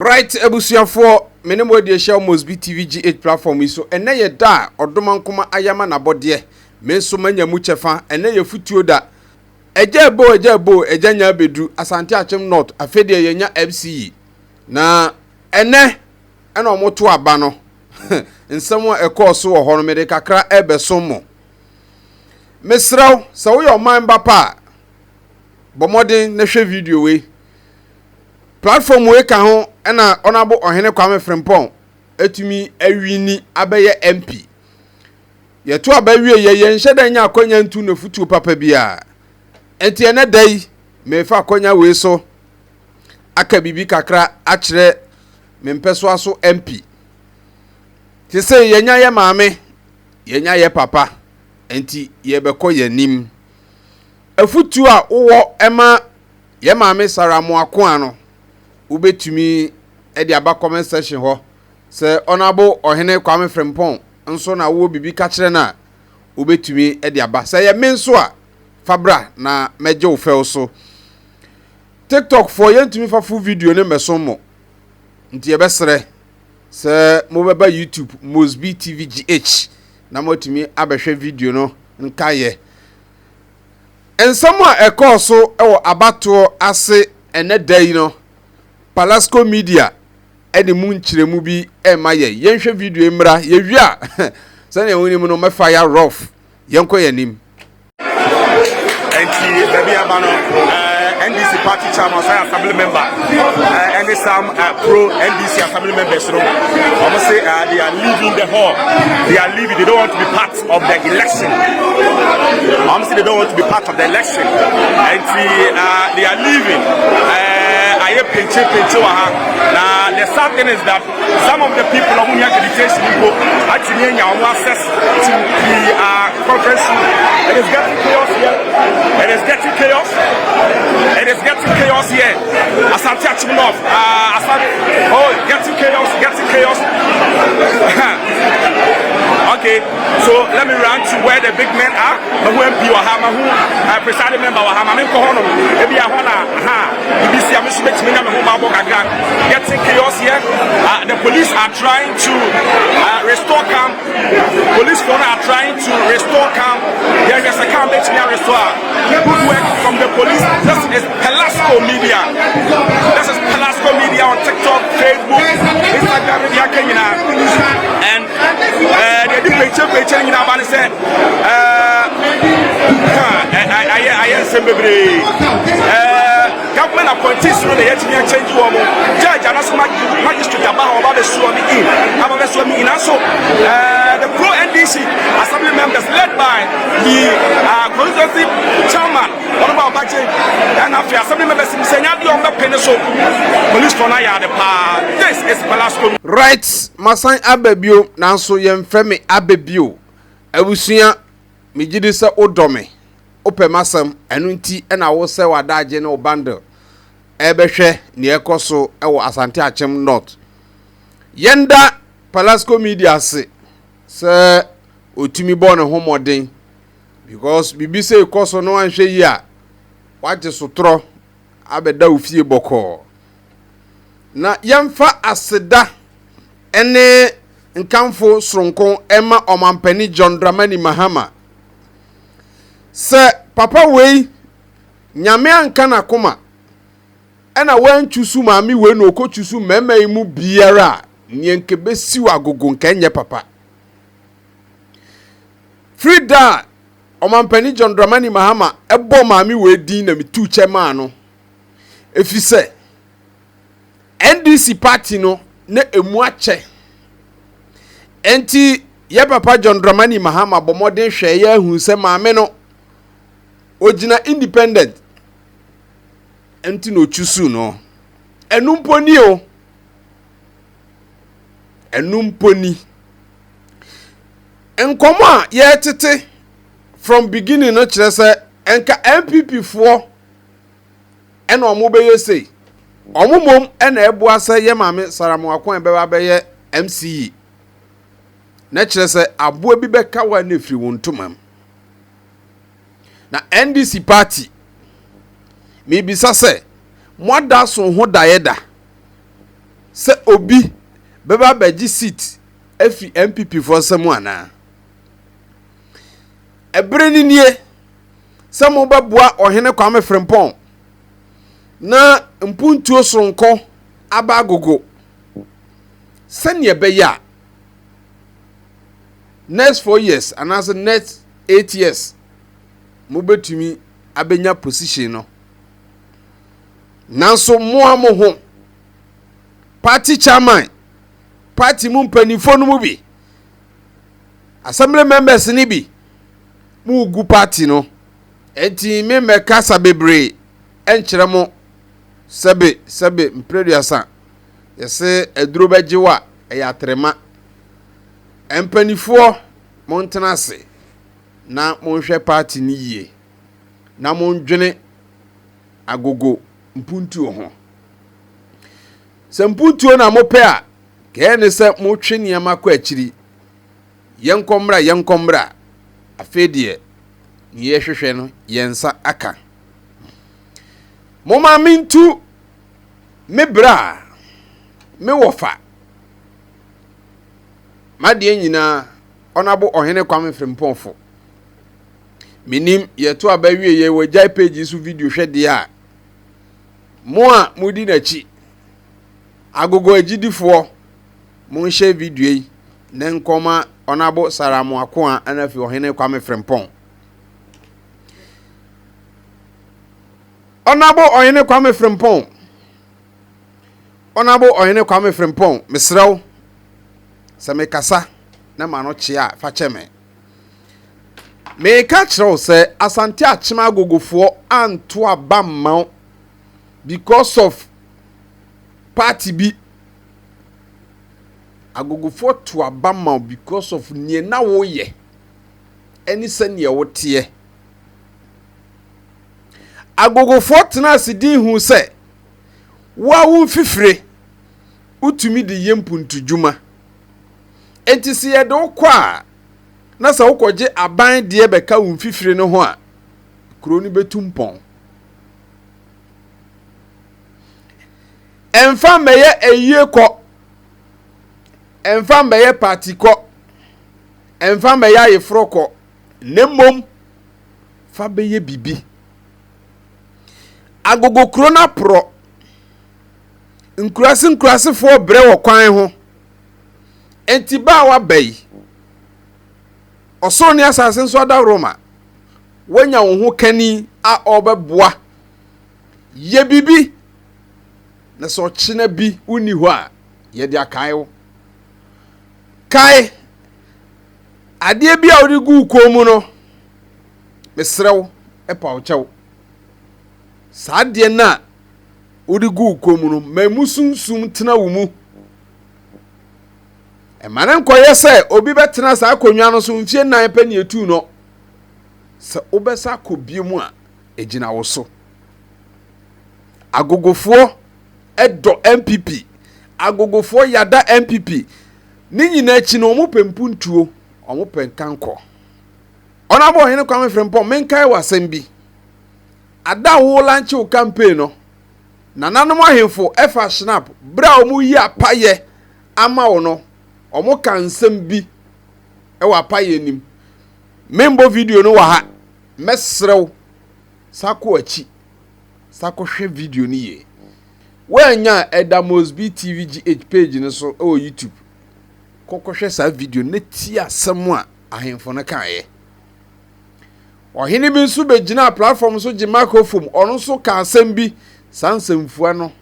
Right abusuafoɔ, me ne mo adi ahyia wɔ Mosby TV GH platform yi so. Ɛnɛ yɛ da a Ɔdomankoma ayama n'abɔdeɛ. Me nso manya mu kyɛfa. Ɛnɛ yɛ futuo da. Agya ebo, agya ebo, agya nya abɛduru Asante Akyem North. Afei deɛ yɛnya MC yi. Na ɛnɛ ɛna wɔto aba no. Nsɛm a ɛkɔɔ so wɔ hɔ no, mede kakra ɛrebɛsom mo. Mesrɛ wo, sɛ woyɛ ɔman ba pa a, bɔ mmɔden na hwɛ video wei. Platform wei ka ho na Honourable Ɔhene Kwame Frimpong atumi awini abɛyɛ MP. Yɛto aba wie yɛ yɛnhyɛ da nya akwanya ntu no afutuo papa biara. Nti ɛnɛ da yi mefa akwanya wei so aka biribi kakra akyerɛ me mpɛsoa so MP. Te sɛ yɛnya yɛ maame, yɛnya yɛ papa, nti yɛbɛkɔ yɛn anim. Afutuo a wowɔ ma Yɛn maame Sarah Amoakoa no, wobɛtumi de aba comment section hɔ. Sɛ Honourable Ɔhene Kwame Frimpong nso na wowɔ biribi ka kyerɛ no a, wobɛtumi de aba. Sɛ ɛyɛ me nso a, fa bra na mɛgye wo fɛw so. TikTok foɔ yɛntumi fa full video no mmɛsom mo, nti yɛbɛsrɛ sɛ mobɛba YouTube Mosby TV GH na moatumi abɛhwɛ video no nkaeɛ. Nsɛm a ɛkɔɔ so wɔ abatoɔ ase ɛnnɛ da yi no, Palasco Media de mu nkyerɛmu bi rema yɛn. Yɛnhwɛ video yi mmra, yɛwie a, sɛnea wonim no, mɛfa ya rough. Yɛnkɔ yɛn anim. Nti baabi aba no eh, NDC party chairman ɔsan assembly member eh, ɛne some eh, pro NDC assembly members no wɔn say they are leaving the hall, they are leaving, they don't want to be part of the election. Wɔn say they don't want to be part of the election. Nti they are leaving. Ayɛ penkye penkye wɔ ha. Na the sad thing is that some of the people a wɔn nyɛ accreditation mpo atumi anya wɔn access to the conference room. It is getting chaos here. It is getting chaos. It is getting chaos here. Asante Akyem North. Asante. Oh, getting chaos. Getting chaos. Okay, so let me run to where the big men are. Mahu MP wɔ ha, mahu presiding member wɔ ha, ma menkɔ hɔ nom. Ebi ahɔ na ha, bibi si a me nso betumi nya me ho baabɔ kakra. Getting chaos here. The police are trying to restore calm. Police for are trying to restore calm. There is a calm betumi restore. Good work from the police. This is Pelasco Media. This is Pelasco Media on TikTok, Facebook, Instagram, media nyinaa. And deɛ di pɛnkyɛn pɛnkyɛn nyinaa ba ne sɛ ayɛ ayɛ nsɛm bebree. Government appointees no na yɛtumi akyɛngye wɔn mo judge anaso magistrate aba hɔ ɔba bɛsoɔ me in aba bɛsoɔ me in nanso the pro NDC assembly members led by the constituency chairman wɔn ba ɔba gye ɛna afei assembly members sɛ nya adeɛ ɔmo bɛpɛ ne so police fɔ no ayɛ ade paa. This is Pelasco. Right, masan aba bio, nanso yɛmfrɛ me aba bio. Abusua, megye di sɛ wodɔ me, wopɛ m'asɛm, ɛno nti na wosɛ w'adagye ne wo bundle ɛrebɛhwɛ nea ɛkɔ so wɔ Asante Akyem North. Yɛnda Palasco Media ase sɛ ɔtumi bɔ ne ho mmɔden because biribi sɛ ɛkɔ so na wanhwɛ yie a, wagye sotorɔ abɛda wo fie bɔkɔɔ. Na yɛmfa aseda ne nkamfo soronko ma Ɔmampanin John Dramani Mahama sɛ papa wei Nyame anka n'akoma ɛna wantwusu maame wei na ɔkɔtwusu mmarima yi mu biara a, neɛ nka bɛsiw agogo nka ɛnyɛ papa. Firi da a Ɔmampanin John Dramani Mahama bɔɔ maame wei din na metuu kyɛ maa no efisɛ NDC party no na emu akyɛ. Enti yɛ papa John Dramani Mahama bɔ mmɔden hwɛɛ yɛ ahu sɛ maame no ogyina independent nti na otwusu no. Ɛno mpo ni o. Ɛno mpo ni. Nkɔmɔ a yɛretete from beginning no kyerɛ sɛ nka NPP foɔ ɛna wɔn bɛyɛ sei. Wɔn mmom ɛna ɛboa sɛ yɛ maame Sarah Amoako bɛba bɛyɛ MCE. Na kyerɛ sɛ aboa bi bɛka wa na efiri wɔn ntoma mu. Na NDC party mibisa sɛ mo ada so ho daeɛ da. sɛ obi bɛba abɛgye seat afi NPP foɔ nsam anaa? Ɛbere no nie sɛ mobɛboa Ɔhene Kwame Frimpong na mpuntuo soronko aba agogo sɛnea ɛbɛyɛ a next 4 years anaasɛ next 8 years mobɛtumi abɛnya position no. Nanso mmoa mo ho, party chairman, party mu mpanimfoɔ no mu bi, assembly members ni bi, mu party no. Enti me mmɛkasa bebree ɛnkyerɛ mo. Sɛbe sɛbe, mprɛduasa yɛsɛ aduro bɛgye wo a, ɛyɛ atrema. Mpanimfoɔ, montena ase na monhwɛ party no yie na mondwene Agogo mpuntuo ho. Sɛ mpuntuo na mopɛ a, kɛɛ ne sɛ motwe nneɛma kɔ akyiri. Yɛnkɔ mmra, yɛnkɔ mmra. Afei deɛ, ne yɛhwehwɛ no, yɛn nsa aka. Momma mentu me berɛ a me wɔfa m'adeɛ nyinaa. Ɔnabo Ɔhene Kwame Frimpɔnfo, menim yɛto aba wie yɛ wɔgyae page so video hwɛ deɛ a, mo a modi n'akyi, Agogo agyidifoɔ, monhyɛ video yi ne nkɔma Ɔnabo Sara Amoakoa ɛna afei Ɔhene Kwame Frimpɔn. Ɔnabo Ɔhene Kwame Frimpɔn, Ɔnabo Ɔhene Kwame Frimpɔn, mesrɛ wo sɛ mekasa na ma no kyea a, fa kyɛ me. Meka kyerɛ wo sɛ Asante Akyem Agogofoɔ anto aba mma wo because of party bi. Agogofoɔ to aba ma wo because of nea na woyɛ ɛne sɛnea woteɛ. Agogofoɔ tena ase din hu sɛ wo a wo mfifire wotumi de yɛ mpuntudwuma. Enti sɛ yɛde wo kɔ a, na sɛ wokɔgye aban deɛ bɛka wo mfifire no ho a, kuro no bɛtu mpɔn. Ɛmfa mmɛyɛ ayie kɔ, ɛmfa mmɛyɛ party kɔ, ɛmfa mmɛyɛ ayeforɔ kɔ, na mmom fa bɛyɛ biribi. Agogo kuro no aporɔ. Nkuraase nkuraasefoɔ brɛ wɔ kwan ho. Enti ba a waba yi, ɔsoro ne asase nso adaworoma, woanya wo ho kani a ɔrebɛboa. Yɛ biribi na sɛ ɔkyena bi wonni hɔ a, yɛde akae wo. Kae adeɛ bi a wode gu wo kɔn mu no, mesrɛ wo, ɛpa wo kyɛw. Saa adeɛ no a wode gu wo kɔn mu no, ma emu sunsum tena wo mu. Ɛma no nkɔyɛ sɛ obi bɛtena saa akonnwa no so mfie 4 pɛ ne etu no. Sɛ wobɛsa akɔ bie mu a, egyina wo so. Agogofoɔ dɔ NPP. Agogofoɔ yada NPP. Ne nyinaa akyi no, wɔn pɛ mpuntuo, wɔn pɛ nkankɔ. Ɔnabɔ Ɔhene Kwame Frimpong, menkae wɔ asɛm bi. Ada a wo launch wo campaign no, nananom ahemfo ɛfa Schnapp bere a wɔyi apayɛ ama wo no, wɔn ka nsɛm bi wɔ apayɛ nim. Membɔ video no wɔ ha, mɛsrɛ wo sa kɔ akyi sa kɔhwɛ video no yie. Woannya a, ɛda Mosby TV GH page no so wɔ YouTube. Kɔkɔhwɛ saa video no na tie asɛm a ahemfo no kaeɛ. Ɔhene bi nso bɛgyinaa platform so gye microphone, ɔno nso ka asɛm bi. Saa nsɛmfua no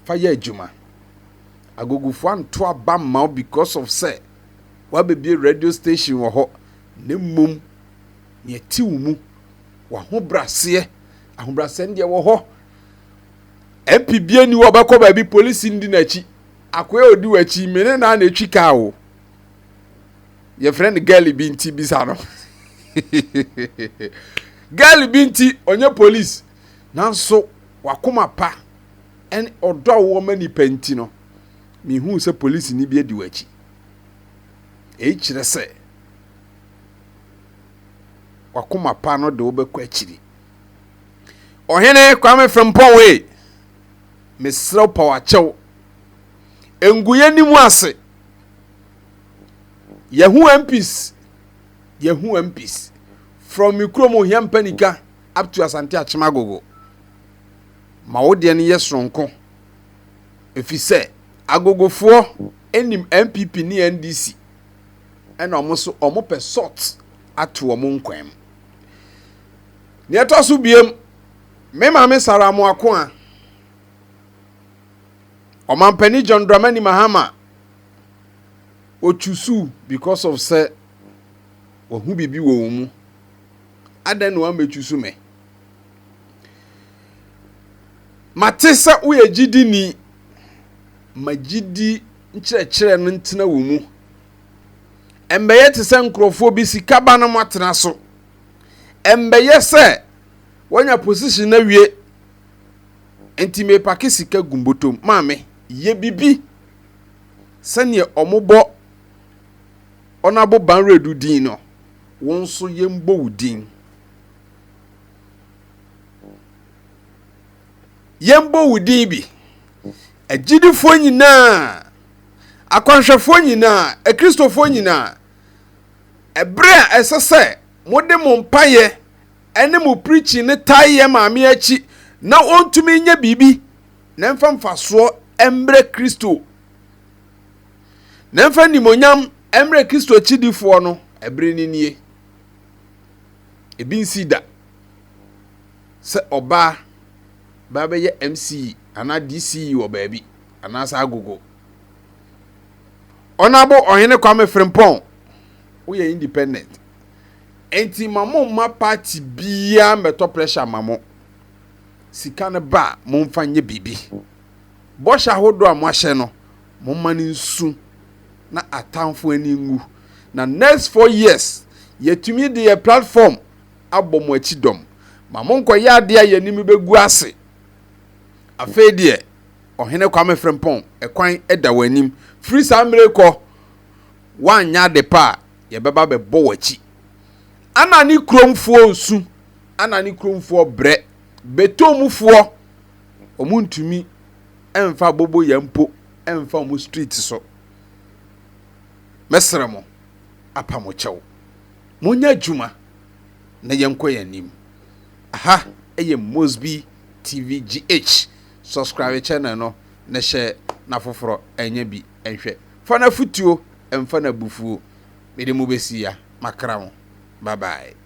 fa yɛ adwuma. Agogofoɔ anto aba mma wo because of sɛ woabɛbie radio station wɔ hɔ, na mmom nea ɛte wo mu, w'ahobraseɛ. Ahobraseɛ no deɛ wɔ hɔ. MP bia ni hɔ ɔbɛkɔ baabi polisi ndi n'akyi. Akoa a ɔdi w'akyi, me ne naa na ɛtwi kaa o. Yɛfrɛ no girl bi nti bisa no. Girl bi nti ɔnyɛ police, nanso wakoma pa ɛne ɔdɔ a wɔwɔ ma nipa nti no, mehu sɛ polisi ni bi adi w'akyi. Eyi kyerɛ sɛ wakoma pa no de wobɛkɔ akyiri. Ɔhene Kwame Frimpong wei, mesrɛ wo, pa w'akyɛw. Ngu yɛn ase. Yɛhu MPs, yɛhu MPs from mi kurom Ohia Mpanika up to Asante Akyem Agogo. Ma wo deɛ no yɛ soronko, ɛfiri sɛ Agogofoɔ anim NPP ne NDC, ɛna ɔmo so ɔmo pɛ salt ato ɔmo nkwan mu. Nea ɛtɔ so biem, me maame Sara Amoako a Ɔmampanin John Dramani Mahama otwusu because of sɛ wahu biribi wɔ wɔn mu. Adan na wamɛtwusu me? Mate sɛ woyɛ gyidini. Ma gyidi nkyerɛkyerɛ no ntena wɔ mu. Mbɛyɛ te sɛ nkurɔfoɔ bi sika ba no mo atena so. Mbɛyɛ sɛ wɔnya position na wie nti mepake sika gu mbotom. Maame, yɛ bibi sɛneɛ ɔmo bɔ Ɔnabo Banredu din no, wɔn nso yɛmbɔ wo din. Yɛmbɔ wo din bi. Agyidifoɔ nyinaa, akwanhwɛfoɔ nyinaa, Akristofoɔ nyinaa, ɛberɛ a ɛsɛ sɛ mode mo mpayɛ ɛne mo preaching ne tae yɛ maame akyi na ɔntumi nyɛ biribi na ɛmfa mfasoɔ mmerɛ Kristo na ɛmfa nimonyam mmerɛ Kristo akyidifoɔ no, ɛberɛ no nie. Ebi nsi da sɛ ɔbaa baa bɛyɛ MCE anaa DCE wɔ baabi anaasɛ Agogo. Ɔnabo Ɔhene Kwame Frimpɔn, woyɛ independent, nti ma mo mma party biara mmɛtɔ pressure ma mo. Sika no ba a, momfa nyɛ biribi. Bɔhyɛ ahodoɔ a moahyɛ no, momma no nsu na atamfo ani ngu, na next 4 years yɛtumi de yɛ platform abɔ mo akyi dɔm. Ma monkɔyɛ adeɛ a yɛnim bɛgu ase. Afei deɛ, Ɔhene Kwame Frimpɔn, ɛkwan da w'anim. Firi saa mmerɛ kɔ, woanyɛ ade pa a, yɛbɛba bɛbɔ w'akyi. Ana ne kuromfoɔ nsu, ana ne kuromfoɔ brɛ bɛtɔmufoɔ, ɔmo ntumi ɛmfa bobo yɛn mpo ɛmfa ɔmo street so. Mɛsrɛ mo, apa mo kyɛw, monyɛ adwuma na yɛnkɔ yɛn anim. Aha ɛyɛ Mosby TV GH. Subscribe channel no na hyɛ na foforɔ ɛnyɛ bi ɛnhwɛ. Fa no afotuo, ɛmfa no abufuo. Mede mo bɛsi ya makra mo. Bye bye.